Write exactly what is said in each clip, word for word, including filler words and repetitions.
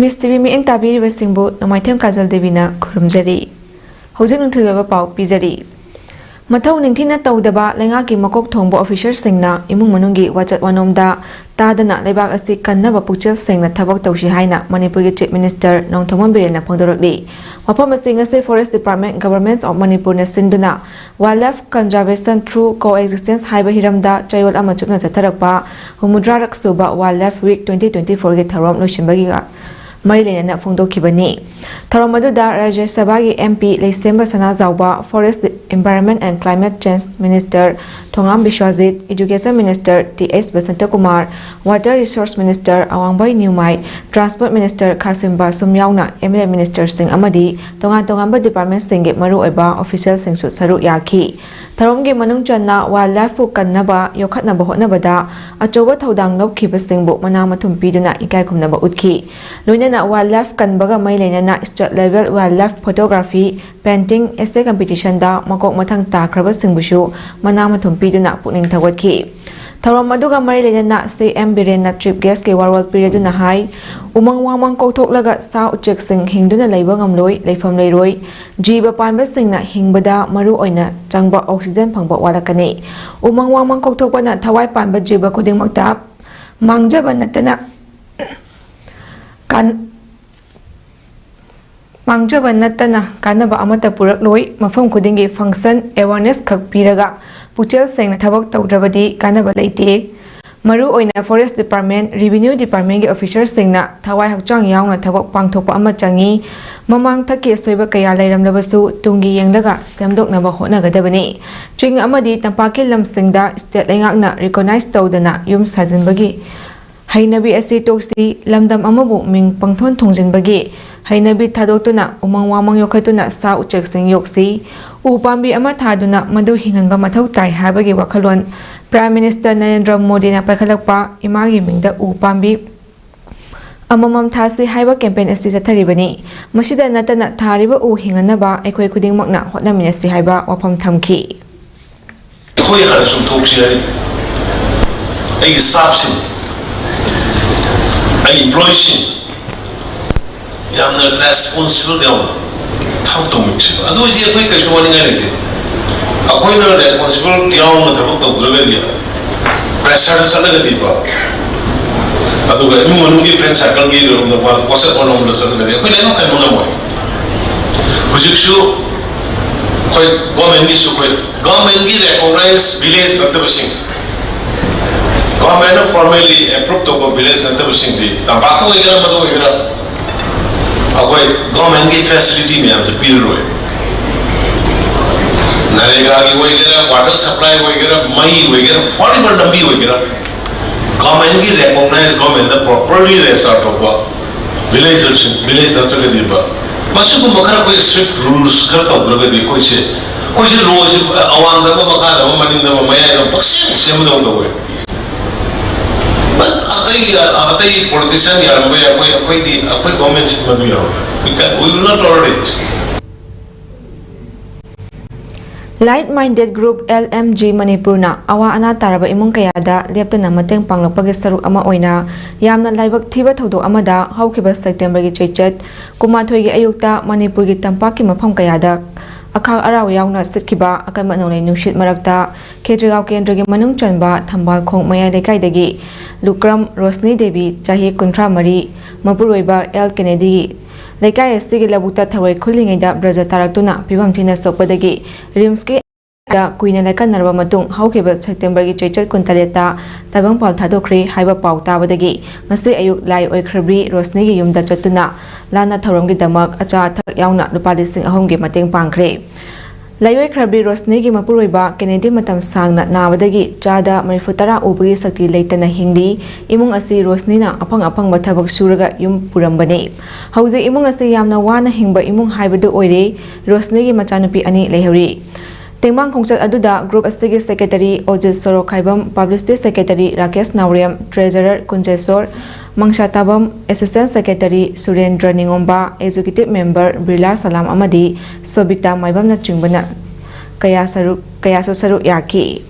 ꯑꯦꯁ T V ꯃꯤꯠꯌꯦꯡ ꯇꯥꯕꯤꯔꯤꯕꯁꯤꯡꯕꯨ ꯅꯣꯡꯃꯥꯏꯊꯦꯝ ꯀꯥꯖꯜ ꯗꯦꯕꯤꯅ ꯈꯨꯔꯨꯝꯖꯔꯤ꯫ ꯍꯧꯖꯤꯛ ꯅꯨꯡꯊꯤꯜꯒꯤ ꯑꯣꯏꯕ ꯄꯥꯎ ꯄꯤꯖꯔꯤ꯫ ꯃꯊꯧ ꯅꯤꯡꯊꯤꯅ ꯇꯧꯗꯕ ꯂꯩꯉꯥꯛꯀꯤ ꯃꯀꯣꯛ ꯊꯣꯡꯕ ꯑꯣꯐꯤꯁꯔꯁꯤꯡꯅ ꯏꯃꯨꯡ ꯃꯅꯨꯡꯒꯤ ꯋꯥꯆꯠ ꯋꯥꯅꯣꯝꯗ ꯇꯥꯗꯅ ꯂꯩꯕꯥꯛ ꯑꯁꯤ ꯀꯟꯅꯕ ꯄꯨꯛꯆꯦꯜ ꯁꯦꯡꯅ ꯊꯕꯛ ꯇꯧꯁꯤ ꯍꯥꯏꯅ ꯃꯅꯤꯄꯨꯔꯒꯤ Chief Minister ꯅꯣꯡꯊꯣꯝꯕꯝ ꯕꯤꯔꯦꯟꯅ ꯐꯣꯡꯗꯣꯔꯛꯂꯤ꯫ ꯋꯥꯐꯝ ꯑꯁꯤ ꯉꯁꯤ Forest Department, Government of Manipurꯅ ꯁꯤꯟꯗꯨꯅ Wildlife Conservation Through Coexistence ꯍꯥꯏꯕ ꯍꯤꯔꯝꯗ ꯆꯌꯣꯜ ꯑꯃ ꯆꯨꯞꯅ ꯆꯠꯊꯔꯛꯄ ꯍꯨꯝꯐꯨꯇꯔꯥꯔꯛ ꯁꯨꯕ Wildlife Week twenty twenty fourꯒꯤ ꯊꯧꯔꯝ ꯂꯣꯏꯁꯤꯟꯕꯒꯤ ꯃꯔꯤ ꯂꯩꯅꯅ ꯐꯣꯡꯗꯣꯛꯈꯤꯕꯅꯤ꯫ ꯊꯧꯔꯝ ꯑꯗꯨꯗ ꯔꯥꯖ꯭ꯌ ꯁꯚꯥꯒꯤ M P ꯂꯩꯁꯦꯝꯕ Sanajaoba, Forest, Environment and Climate Change Minister Thongam ꯕꯤꯁ꯭ꯋꯥꯖꯤꯠ, Education Minister T S ꯕꯁꯟꯇꯀꯨꯃꯥꯔ, Water Resource Minister ꯑꯋꯥꯡꯕꯩ ꯅ꯭ꯌꯨꯃꯥꯏ, Transport Minister ꯈꯥꯁꯤꯝ ꯕꯥꯁꯨꯝ ꯌꯥꯎꯅ M L A ministerꯁꯤꯡ ꯑꯃꯗꯤ ꯇꯣꯉꯥꯟ ꯇꯣꯉꯥꯟꯕ departmentꯁꯤꯡꯒꯤ ꯃꯔꯨꯑꯣꯏꯕ officialꯁꯤꯡꯁꯨ ꯁꯔꯨꯛ ꯌꯥꯈꯤ꯫ ꯊꯧꯔꯝꯒꯤ ꯃꯅꯨꯡ ꯆꯟꯅ wildlifeꯄꯨ ꯀꯟꯅꯕ ꯌꯣꯛꯈꯠꯅꯕ ꯍꯣꯠꯅꯕꯗ ꯑꯆꯧꯕ ꯊꯧꯗꯥꯡ ꯂꯧꯈꯤꯕꯁꯤꯡꯕꯨ ꯃꯅꯥ ꯃꯊꯨꯝ ꯄꯤꯗꯨꯅ ꯏꯀꯥꯏ ꯈꯨꯝꯅꯕ ꯎꯠꯈꯤ꯫ ꯂꯣꯏꯅꯅ wildlife ꯀꯟꯕꯒ ꯃꯔꯤ ꯂꯩꯅꯅ state level wildlife photography, painting, essay competitionꯗ ꯃꯀꯣꯛ ꯃꯊꯪ ꯇꯥꯈ꯭ꯔꯕꯁꯤꯡꯕꯨꯁꯨ ꯃꯅꯥ ꯃꯊꯨꯝ ꯄꯤꯗꯨꯅ ꯄꯨꯛꯅꯤꯡ ꯊꯧꯒꯠꯈꯤ꯫ ꯊꯧꯔꯝ ꯑꯗꯨꯒ ꯃꯔꯤ ꯂꯩꯅꯅ C M ꯕꯤꯔꯦꯟꯅ chief guestꯀꯤ ꯋꯥꯔꯣꯜ ꯄꯤꯔꯗꯨꯅ ꯍꯥꯏ, ꯎꯃꯪ ꯋꯥꯃꯪ ꯀꯣꯛꯊꯣꯛꯂꯒ ꯁꯥ ꯎꯆꯦꯛꯁꯤꯡ ꯍꯤꯡꯗꯨꯅ ꯂꯩꯕ ꯉꯝꯂꯣꯏ, ꯂꯩꯐꯝ ꯂꯩꯔꯣꯏ꯫ ꯖꯤꯕ ꯄꯥꯟꯕꯁꯤꯡꯅ ꯍꯤꯡꯕꯗ ꯃꯔꯨ ꯑꯣꯏꯅ ꯆꯪꯕ oxygen ꯐꯪꯕ ꯋꯥꯠꯂꯛꯀꯅꯤ꯫ ꯎꯃꯪ ꯋꯥꯃꯪ ꯀꯣꯛꯊꯣꯛꯄꯅ ꯊꯋꯥꯏ ꯄꯥꯟꯕ ꯖꯤꯕ ꯈꯨꯗꯤꯡꯃꯛꯇ ꯃꯥꯡꯖꯕ ꯅꯠꯇꯅ ꯀꯥꯟ-, ꯃꯥꯡꯖꯕ ꯅꯠꯇꯅ ꯀꯥꯟꯅꯕ ꯑꯃꯠꯇ ꯄꯨꯔꯛꯂꯣꯏ꯫ ꯃꯐꯝ ꯈꯨꯗꯤꯡꯒꯤ function, awareness ꯈꯛ ꯄꯤꯔꯒ ꯄꯨꯛꯆꯦꯜ ꯁꯦꯡꯅ ꯊꯕꯛ ꯇꯧꯗ꯭ꯔꯕꯗꯤ ꯀꯥꯟꯅꯕ ꯂꯩꯇꯦ꯫ ꯃꯔꯨ ꯑꯣꯏꯅ Forest Department, Revenue Departmentꯀꯤ officerꯁꯤꯡꯅ ꯊꯋꯥꯏ ꯍꯛꯆꯥꯡ ꯌꯥꯎꯅ ꯊꯕꯛ ꯄꯥꯡꯊꯣꯛꯄ ꯑꯃ ꯆꯪꯏ꯫ ꯃꯃꯥꯡꯊꯛꯀꯤ ꯑꯁꯣꯏꯕ ꯀꯌꯥ ꯂꯩꯔꯝꯂꯕꯁꯨ ꯇꯨꯡꯒꯤ ꯌꯦꯡꯂꯒ ꯁꯦꯝꯗꯣꯛꯅꯕ ꯍꯣꯠꯅꯒꯗꯕꯅꯤ꯫ ꯆꯤꯡ ꯑꯃꯗꯤ ꯇꯝꯄꯥꯛꯀꯤ ꯂꯝꯁꯤꯡꯗ state ꯂꯩꯉꯥꯛꯅ recognize ꯇꯧꯗꯅ ꯌꯨꯝ ꯁꯥꯖꯤꯟꯕꯒꯤ ꯍꯩꯅꯕꯤ ꯑꯁꯤ ꯇꯣꯛꯁꯤ꯫ ꯂꯝꯗꯝ ꯑꯃꯕꯨ ꯃꯤꯡ ꯄꯪꯊꯣꯟ ꯊꯣꯟꯖꯤꯟꯕꯒꯤ ꯍꯩꯅꯕꯤ ꯊꯥꯗꯣꯛꯇꯨꯅ ꯎꯃꯪ ꯋꯥꯃꯪ ꯌꯣꯛꯈꯠꯇꯨꯅ ꯁꯥ ꯎꯆꯦꯛꯁꯤꯡ ꯌꯣꯛꯁꯤ꯫ ꯎ ꯄꯥꯝꯕꯤ ꯑꯃ ꯊꯥꯗꯨꯅ ꯃꯗꯨ ꯍꯤꯡꯍꯟꯕ ꯃꯊꯧ ꯇꯥꯏ ꯍꯥꯏꯕꯒꯤ ꯋꯥꯈꯜꯂꯣꯟ Prime Minister ꯅꯔꯦꯟꯗ꯭ꯔ ꯃꯣꯗꯤꯅ ꯄꯥꯏꯈꯠꯂꯛꯄ ꯏꯃꯥꯒꯤ ꯃꯤꯡꯗ ꯎ ꯄꯥꯝꯕꯤ ꯑꯃꯃꯝ ꯊꯥꯁꯤ ꯍꯥꯏꯕ campaign ꯑꯁꯤ ꯆꯠꯊꯔꯤꯕꯅꯤ꯫ ꯃꯁꯤꯗ ꯅꯠꯇꯅ ꯊꯥꯔꯤꯕ ꯎ ꯍꯤꯡꯍꯟꯅꯕ ꯑꯩꯈꯣꯏ ꯈꯨꯗꯤꯡꯃꯛꯅ ꯍꯣꯠꯅꯃꯤꯟꯅꯁꯤ ꯍꯥꯏꯕ ꯋꯥꯐꯝ ꯊꯝꯈꯤ꯫ ꯑꯩꯈꯣꯏ ꯍꯥꯟꯅ ꯆꯨꯝꯊꯣꯛꯁꯤ ꯍꯥꯏꯔꯤ꯫ ꯑꯩꯒꯤ staffꯁꯤꯡ, ꯑꯩꯒꯤ employeeꯁꯤꯡ, ꯌꯥꯝꯅ ꯔꯦꯁꯄꯣꯟꯁꯤꯕꯜ ꯌꯥꯎꯅ ꯊꯕꯛ ꯇꯧꯃꯤꯟꯅꯁꯤꯕ꯫ ꯑꯗꯨ ꯑꯣꯏꯗꯤ ꯑꯩꯈꯣꯏ ꯀꯩꯁꯨ ꯋꯥꯅꯤꯡꯉꯥꯏ ꯂꯩꯇꯦ꯫ ꯑꯩꯈꯣꯏꯅ ꯔꯦꯁꯄꯣꯟꯁꯤꯕꯜ ꯌꯥꯎꯅ ꯊꯕꯛ ꯇꯧꯗ꯭ꯔꯒꯗꯤ, ꯄ꯭ꯔꯦꯁꯔꯗ ꯆꯠꯂꯒꯗꯤꯀꯣ, ꯑꯗꯨꯒ ꯏꯃꯨꯡ ꯃꯅꯨꯡꯒꯤ ꯐ꯭ꯔꯦꯟ ꯁꯥꯔꯀꯜꯒꯤ ꯋꯥꯆꯞ ꯋꯥꯅꯣꯝꯗ ꯆꯠꯂꯒꯗꯤ ꯑꯩꯈꯣꯏ ꯂꯣꯏꯅꯃꯛ ꯀꯩꯅꯣ ꯉꯝꯃꯣꯏ꯫ ꯍꯧꯖꯤꯛꯁꯨ ꯑꯩꯈꯣꯏ ꯒꯣꯔꯃꯦꯟꯒꯤꯁꯨ, ꯑꯩꯈꯣꯏ ꯒꯣꯔꯃꯦꯟꯒꯤ ꯔꯦꯀꯣꯒꯅꯥꯏꯖ ꯚꯤꯂꯦꯖ ꯅꯠꯇꯕꯁꯤꯡ, ꯒꯣꯔꯃꯦꯟꯅ ꯐꯣꯔꯃꯦꯜꯂꯤ ꯑꯦꯄ꯭ꯔꯨꯞ ꯇꯧꯕ ꯚꯤꯂꯦꯖ ꯅꯠꯇꯕꯁꯤꯡꯗꯤ, ꯇꯝꯄꯥꯛꯇ ꯑꯣꯏꯒꯦꯔꯥ ꯑꯃꯗ ꯑꯣꯏꯒꯦꯔꯥ, ꯑꯩꯈꯣꯏ ꯒꯣꯔꯃꯦꯟꯒꯤ ꯐꯦꯁꯤꯂꯤꯇꯤ ꯃꯌꯥꯝꯁꯦ ꯄꯤꯔꯔꯣꯏ꯫ ꯅꯔꯦꯒꯥꯒꯤ ꯑꯣꯏꯒꯦꯔꯥ, ꯋꯥꯇꯔ ꯁꯄ꯭ꯂꯥꯏ ꯑꯣꯏꯒꯦꯔꯥ, ꯃꯩ ꯑꯣꯏꯒꯦꯔꯥ, ꯋꯥꯠ ꯑꯦꯚꯔ, ꯂꯝꯕꯤ ꯑꯣꯏꯒꯦꯔꯥ, ꯒꯣꯔꯃꯦꯟꯒꯤ ꯔꯦꯀꯣꯒꯅꯥꯏꯖ, ꯒꯣꯔꯃꯦꯟꯅ ꯄ꯭ꯔꯣꯄꯔꯂꯤ ꯔꯦꯖꯤꯁꯇꯔ ꯇꯧꯕ ꯚꯤꯂꯦꯖꯔꯁꯤꯡ, ꯚꯤꯂꯦꯖ ꯅꯠꯇ꯭ꯔꯒꯗꯤꯕ, ꯃꯁꯤꯒꯨꯝꯕ ꯈꯔ ꯑꯩꯈꯣꯏ ꯁ꯭ꯇ꯭ꯔꯤꯛ ꯔꯨꯜꯁ ꯈꯔ ꯇꯧꯗ꯭ꯔꯒꯗꯤ ꯑꯩꯈꯣꯏꯁꯦ, ꯑꯩꯈꯣꯏꯁꯦ ꯂꯣꯁꯦ ꯑꯋꯥꯡꯗ ꯑꯃ, ꯃꯈꯥꯗ ꯑꯃ, ꯃꯅꯤꯡꯗ ꯑꯃ, ꯃꯌꯥꯏꯗ ꯑꯃ ꯄꯪꯁꯦꯝ ꯁꯦꯝꯕꯗꯧ ꯇꯧꯋꯦ꯫ But ꯑꯇꯩ, ꯑꯇꯩ ꯄꯣꯂꯤꯇꯤꯁꯤꯌꯥꯟ ꯌꯥꯔꯝꯕ ꯌꯥꯏ, ꯑꯩꯈꯣꯏ, ꯑꯩꯈꯣꯏꯗꯤ, ꯑꯩꯈꯣꯏ ꯒꯣꯔꯃꯦꯟꯁꯤ ꯃꯗꯨ ꯌꯥꯎꯔꯣꯏ꯫ We can, we will not tolerate. Like Minded Group, L M G, ꯃꯅꯤꯄꯨꯔꯅ ꯑꯋꯥ ꯑꯅꯥ ꯇꯥꯔꯕ ꯏꯃꯨꯡ ꯀꯌꯥꯗ ꯂꯦꯞꯇꯅ ꯃꯇꯦꯡ ꯄꯥꯡꯂꯛꯄꯒꯤ ꯁꯔꯨꯛ ꯑꯃ ꯑꯣꯏꯅ ꯌꯥꯝꯅ ꯂꯥꯏꯕꯛ ꯊꯤꯕ ꯊꯧꯗꯣꯛ ꯑꯃꯗ ꯍꯧꯈꯤꯕ ꯁꯦꯞꯇꯦꯝꯕꯔꯒꯤ ꯆꯩꯆꯠ ꯀꯨꯟꯃꯥꯊꯣꯏꯒꯤ ꯑꯌꯨꯛꯇ ꯃꯅꯤꯄꯨꯔꯒꯤ ꯇꯝꯄꯥꯛꯀꯤ ꯃꯐꯝ ꯀꯌꯥꯗ ꯑꯈꯥꯛ ꯑꯔꯥꯎ ꯌꯥꯎꯅ ꯁꯤꯠꯈꯤꯕ ꯑꯀꯟꯕ ꯅꯣꯡꯂꯩ ꯅꯨꯡꯁꯤꯠ ꯃꯔꯛꯇ ꯈꯦꯇ꯭ꯔꯤꯒꯥꯎ ꯀꯦꯟꯗ꯭ꯔꯒꯤ ꯃꯅꯨꯡ ꯆꯟꯕ ꯊꯝꯕꯥꯜꯈꯣꯡ ꯃꯌꯥꯏ ꯂꯩꯀꯥꯏꯗꯒꯤ ꯂꯨꯀ꯭ꯔꯝ ꯔꯣꯁꯅꯤ ꯗꯦꯕꯤ, ꯆꯍꯤ ꯀꯨꯟꯊ꯭ꯔꯥ ꯃꯔꯤ, ꯃꯄꯨꯔꯣꯏꯕ ꯑꯦꯜ ꯀꯦꯅꯦꯗꯤ, ꯂꯩꯀꯥꯏ ꯑꯁꯤꯒꯤ ꯂꯧꯕꯨꯛꯇ ꯊꯔꯣꯏ ꯈꯨꯜꯂꯤꯉꯩꯗ ꯕ꯭ꯔꯦꯖꯔ ꯇꯥꯔꯛꯇꯨꯅ ꯐꯤꯕꯝ ꯊꯤꯅ ꯁꯣꯛꯄꯗꯒꯤ ꯔꯤꯝꯁꯀꯤ ꯗ ꯀꯨꯏꯅ ꯂꯥꯏꯀꯠꯅꯔꯕ ꯃꯇꯨꯡ ꯍꯧꯈꯤꯕ ꯁꯦꯞꯇꯦꯝꯕꯔꯒꯤ ꯆꯩꯆꯠ ꯀꯨꯟꯇꯔꯦꯠꯇ ꯇꯥꯏꯕꯪꯄꯥꯜ ꯊꯥꯗꯣꯛꯈ꯭ꯔꯦ ꯍꯥꯏꯕ ꯄꯥꯎ ꯇꯥꯕꯗꯒꯤ ꯉꯁꯤ ꯑꯌꯨꯛ ꯂꯥꯏ ꯑꯣꯏꯈ꯭ꯔꯕꯤ ꯔꯣꯁꯅꯤꯒꯤ ꯌꯨꯝꯗ ꯆꯠꯇꯨꯅ ꯂꯥꯟꯅ ꯊꯧꯔꯝꯒꯤꯗꯃꯛ ꯑꯆꯥ ꯑꯊꯛ ꯌꯥꯎꯅ ꯂꯨꯄꯥ ꯂꯤꯁꯤꯡ ꯑꯍꯨꯝꯒꯤ ꯃꯇꯦꯡ ꯄꯥꯡꯈ꯭ꯔꯦ꯫ ꯂꯥꯏ ꯑꯣꯏꯈ꯭ꯔꯕꯤ ꯔꯣꯁꯅꯤꯒꯤ ꯃꯄꯨꯔꯣꯏꯕ ꯀꯦꯅꯦꯗꯤ ꯃꯇꯝ ꯁꯥꯡꯅ ꯅꯥꯕꯗꯒꯤ ꯆꯥꯗ ꯃꯔꯤꯐꯨ ꯇꯔꯥ ꯎꯕꯒꯤ ꯁꯛꯇꯤ ꯂꯩꯇꯅ ꯍꯤꯡꯂꯤ꯫ ꯏꯃꯨꯡ ꯑꯁꯤ ꯔꯣꯁꯅꯤꯅ ꯑꯐꯪ ꯑꯐꯪꯕ ꯊꯕꯛ ꯁꯨꯔꯒ ꯌꯨꯝ ꯄꯨꯔꯝꯕꯅꯤ꯫ ꯍꯧꯖꯤꯛ ꯏꯃꯨꯡ ꯑꯁꯤ ꯌꯥꯝꯅ ꯋꯥꯅ ꯍꯤꯡꯕ ꯏꯃꯨꯡ ꯍꯥꯏꯕꯗꯨ ꯑꯣꯏꯔꯦ꯫ ꯔꯣꯁꯅꯤꯒꯤ ꯃꯆꯥꯅꯨꯄꯤ ꯑꯅꯤ ꯂꯩꯍꯧꯔꯤ꯫ ꯇꯦꯡꯕꯥꯡ ꯈꯣꯡꯆꯠ ꯑꯗꯨꯗ ꯒ꯭ꯔꯨꯞ ꯑꯁꯤꯒꯤ secretary Ojit Sorokhaibam, publicity secretary Rakesh Naorem, treasurer Kunjeshor Mangsatabam, assistant secretary Surendra Ningomba, executive member Birla Salam ꯑꯃꯗꯤ ꯁꯣꯕꯤꯇꯥ ꯃꯥꯏꯕꯝꯅꯆꯤꯡꯕꯅ ꯀꯌꯥ ꯁꯔꯨꯛ, ꯀꯌꯥꯁꯨ ꯁꯔꯨꯛ ꯌꯥꯈꯤ꯫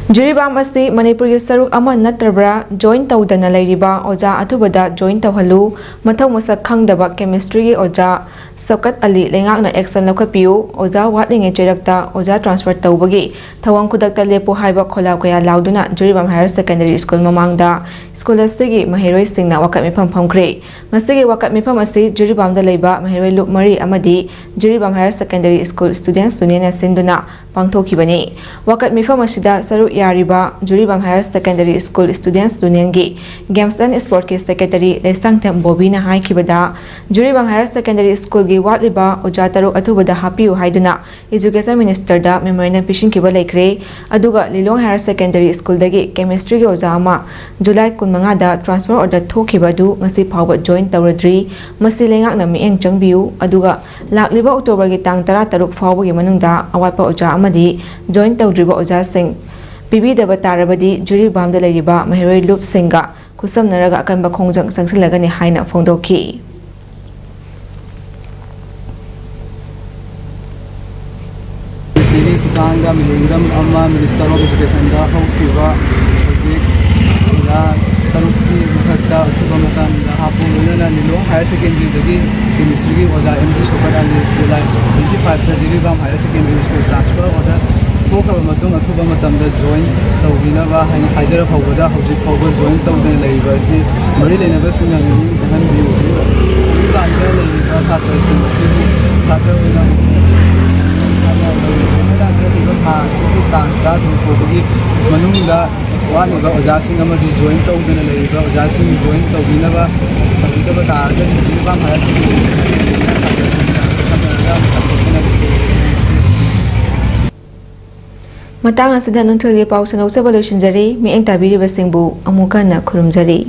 ꯖꯤꯔꯤꯕꯥꯝ ꯑꯁꯤ ꯃꯅꯤꯄꯨꯔꯒꯤ ꯁꯔꯨꯛ ꯑꯃ ꯅꯠꯇ꯭ꯔꯕ꯭ꯔꯥ? ꯖꯣꯏꯟ ꯇꯧꯗꯅ ꯂꯩꯔꯤꯕ ꯑꯣꯖꯥ ꯑꯊꯨꯕꯗ ꯖꯣꯏꯟ ꯇꯧꯍꯜꯂꯨ꯫ ꯃꯊꯧ ꯃꯁꯛ ꯈꯪꯗꯕ ꯀꯦꯃꯤꯁꯇ꯭ꯔꯤꯒꯤ ꯑꯣꯖꯥ ꯁꯧꯀꯠ ꯑꯂꯤ ꯂꯩꯉꯥꯛꯅ ꯑꯦꯛꯁꯟ ꯂꯧꯈꯠꯄꯤꯌꯨ꯫ ꯑꯣꯖꯥ ꯋꯥꯠꯂꯤꯉꯩ ꯆꯩꯔꯛꯇ ꯑꯣꯖꯥ ꯇ꯭ꯔꯥꯟꯁꯐꯔ ꯇꯧꯕꯒꯤ ꯊꯧꯑꯣꯡ ꯈꯨꯗꯛꯇ ꯂꯦꯞꯄꯨ ꯍꯥꯏꯕ ꯈꯣꯜꯂꯥꯎ ꯀꯌꯥ ꯂꯥꯎꯗꯨꯅ ꯖꯤꯔꯤꯕꯥꯝ ꯍꯥꯌꯔ ꯁꯦꯀꯦꯟꯗꯔꯤ ꯁ꯭ꯀꯨꯜ ꯃꯃꯥꯡꯗ ꯁ꯭ꯀꯨꯜ ꯑꯁꯤꯒꯤ ꯃꯍꯩꯔꯣꯏꯁꯤꯡꯅ ꯋꯥꯀꯠ ꯃꯤꯐꯝ ꯐꯝꯈ꯭ꯔꯦ꯫ ꯉꯁꯤꯒꯤ ꯋꯥꯀꯠ ꯃꯤꯐꯝ ꯑꯁꯤ ꯖꯤꯔꯤꯕꯥꯝꯗ ꯂꯩꯕ ꯃꯍꯩꯔꯣꯏ ꯂꯨꯞ ꯃꯔꯤ ꯑꯃꯗꯤ Jiribam higher secondary school students ꯌꯨꯅꯤꯌꯟꯅ ꯁꯤꯟꯗꯨꯅ ꯄꯥꯡꯊꯣꯛꯈꯤꯕꯅꯤ꯫ ꯋꯥꯀꯠ ꯃꯤꯐꯝ ꯑꯁꯤꯗ ꯁꯔꯨꯛ ꯌꯥꯔꯤꯕ Jiribam higher secondary school students ꯌꯨꯅꯤꯌꯟꯒꯤ ꯒꯦꯝꯁ ꯑꯦꯟ ꯁ꯭ꯄꯣꯔꯠꯀꯤ ꯁꯦꯀ꯭ꯔꯦꯇꯔꯤ ꯂꯩꯁꯥꯡꯊꯦꯝ ꯕꯣꯕꯤꯅ ꯍꯥꯏꯈꯤꯕꯗ, ꯖꯤꯔꯤꯕꯥꯝ ꯍꯥꯌꯔ ꯁꯦꯀꯦꯟꯗꯔꯤ ꯁ꯭ꯀꯨꯜꯒꯤ ꯋꯥꯠꯂꯤꯕ ꯑꯣꯖꯥ ꯇꯔꯨꯛ ꯑꯊꯨꯕꯗ ꯍꯥꯞꯄꯤꯌꯨ ꯍꯥꯏꯗꯨꯅ ꯏꯖꯨꯀꯦꯁꯟ ꯃꯤꯅꯤꯁꯇꯔꯗ ꯃꯦꯃꯣꯔꯦꯟꯗꯝ ꯄꯤꯁꯤꯟꯈꯤꯕ ꯂꯩꯈ꯭ꯔꯦ꯫ ꯑꯗꯨꯒ ꯂꯤꯂꯣꯡ ꯍꯥꯌꯔ ꯁꯦꯀꯦꯟꯗꯔꯤ ꯁ꯭ꯀꯨꯜꯗꯒꯤ ꯀꯦꯃꯤꯁꯇ꯭ꯔꯤꯒꯤ ꯑꯣꯖꯥ ꯑꯃ ꯖꯨꯂꯥꯏ ꯀꯨꯟꯃꯉꯥꯗ ꯇ꯭ꯔꯥꯟꯁꯐꯔ ꯑꯣꯔꯗꯔ ꯊꯣꯛꯈꯤꯕ ꯑꯗꯨ ꯉꯁꯤ ꯐꯥꯎꯕ ꯖꯣꯏꯟ ꯇꯧꯔꯗ꯭ꯔꯤ꯫ ꯃꯁꯤ ꯂꯩꯉꯥꯛꯅ ꯃꯤꯠꯌꯦꯡ ꯆꯪꯕꯤꯌꯨ꯫ ꯑꯗꯨꯒ ꯂꯥꯛꯂꯤꯕ ꯑꯣꯛꯇꯣꯕꯔꯒꯤ ꯇꯥꯡ ꯇꯔꯥꯇꯔꯨꯛ ꯐꯥꯎꯕꯒꯤ ꯃꯅꯨꯡꯗ ꯑꯋꯥꯠꯄ ꯑꯣꯖꯥ ꯑꯃꯗꯤ ꯖꯣꯏꯟ ꯇꯧꯗ꯭ꯔꯤꯕ ꯑꯣꯖꯥꯁꯤꯡ ꯄꯤꯕꯤꯗꯕ ꯇꯥꯔꯕꯗꯤ ꯖꯤꯔꯤꯕꯥꯝꯗ ꯂꯩꯔꯤꯕ ꯃꯍꯩꯔꯣꯏ ꯂꯨꯞꯁꯤꯡꯒ ꯈꯨꯠꯁꯝꯅꯔꯒ ꯑꯀꯟꯕ ꯈꯣꯡꯖꯪ ꯆꯪꯁꯤꯜꯂꯒꯅꯤ ꯍꯥꯏꯅ ꯐꯣꯡꯗꯣꯛꯈꯤ꯫ ꯁꯤꯒꯤ ꯈꯨꯊꯥꯡꯗ ꯃꯦꯃꯣꯔꯦꯟꯗꯝ ꯑꯃ ꯃꯤꯅꯤꯁꯇꯔ ꯑꯣꯐ ꯏꯗꯨꯀꯦꯁꯟꯗ ꯍꯧꯈꯤꯕ ꯍꯧꯖꯤꯛ ꯑꯣꯖꯥ ꯇꯔꯨꯛꯀꯤ ꯃꯊꯛꯇ ꯑꯊꯨꯕ ꯃꯇꯝꯗ ꯍꯥꯞꯄꯨ꯫ ꯂꯣꯏꯅꯅ ꯂꯤꯂꯣꯡ ꯍꯥꯌꯔ ꯁꯦꯀꯦꯟꯗꯔꯤꯗꯒꯤ ꯀꯦꯃꯤꯁꯇ꯭ꯔꯤꯒꯤ ꯑꯣꯖꯥ M D Shaukat Ali July twenty ꯐꯥꯏꯚꯇ Jiribam higher secondary school transfer order ꯊꯣꯛꯈ꯭ꯔꯕ ꯃꯇꯨꯡ ꯑꯊꯨꯕ ꯃꯇꯝꯗ ꯖꯣꯏꯟ ꯇꯧꯕꯤꯅꯕ ꯍꯥꯏꯅ ꯍꯥꯏꯖꯔꯛ ꯐꯥꯎꯕꯗ ꯍꯧꯖꯤꯛ ꯐꯥꯎꯕ ꯖꯣꯏꯟ ꯇꯧꯗꯅ ꯂꯩꯔꯤꯕ ꯑꯁꯤ ꯃꯔꯤ ꯂꯩꯅꯕꯁꯤꯡꯅ ꯃꯤꯠꯌꯦꯡ ꯆꯪꯍꯟꯕꯤꯌꯨ꯫ ꯍꯧꯖꯤꯛꯀꯥꯟꯗ ꯂꯩꯔꯤꯕ ꯁꯥꯇ꯭ꯔꯁꯤꯡ ꯑꯁꯤꯕꯨ ꯁꯥꯇ꯭ꯔ ꯑꯣꯏꯅ ꯆꯠꯂꯤꯕ ꯊꯥ ꯑꯁꯤꯒꯤ ꯇꯥꯡ ꯇꯔꯥꯇꯔꯨꯛ ꯐꯥꯎꯕꯒꯤ ꯃꯅꯨꯡꯗ ꯋꯥꯠꯂꯤꯕ ꯑꯣꯖꯥꯁꯤꯡ ꯑꯃꯗꯤ ꯖꯣꯏꯟ ꯇꯧꯗꯅ ꯂꯩꯔꯤꯕ ꯑꯣꯖꯥꯁꯤꯡ ꯖꯣꯏꯟ ꯇꯧꯕꯤꯅꯕ ꯇꯧꯕꯤꯗꯕ ꯇꯥꯔꯒꯗꯤ ꯖꯤꯔꯤꯕꯥꯝ ꯍꯥꯌꯔ ꯁꯦꯀꯦꯟꯗꯔꯤ ꯁ꯭ꯀꯨꯜꯒꯤ ꯁꯥꯇ꯭ꯔꯁꯤꯡꯅ ꯈꯟꯅꯔꯒ ꯑꯃꯨꯛ ꯇꯥꯟꯊꯣꯛꯇꯅ ꯃꯇꯥꯡ ꯑꯁꯤꯗ ꯅꯨꯡꯊꯤꯜꯒꯤ ꯄꯥꯎ ꯁꯟꯗꯣꯛꯆꯕ ꯂꯣꯏꯁꯤꯟꯖꯔꯤ꯫ ꯃꯤꯠꯌꯦꯡ ꯇꯥꯕꯤꯔꯤꯕꯁꯤꯡꯕꯨ ꯑꯃꯨꯛ ꯍꯟꯅ ꯈꯨꯔꯨꯝꯖꯔꯤ꯫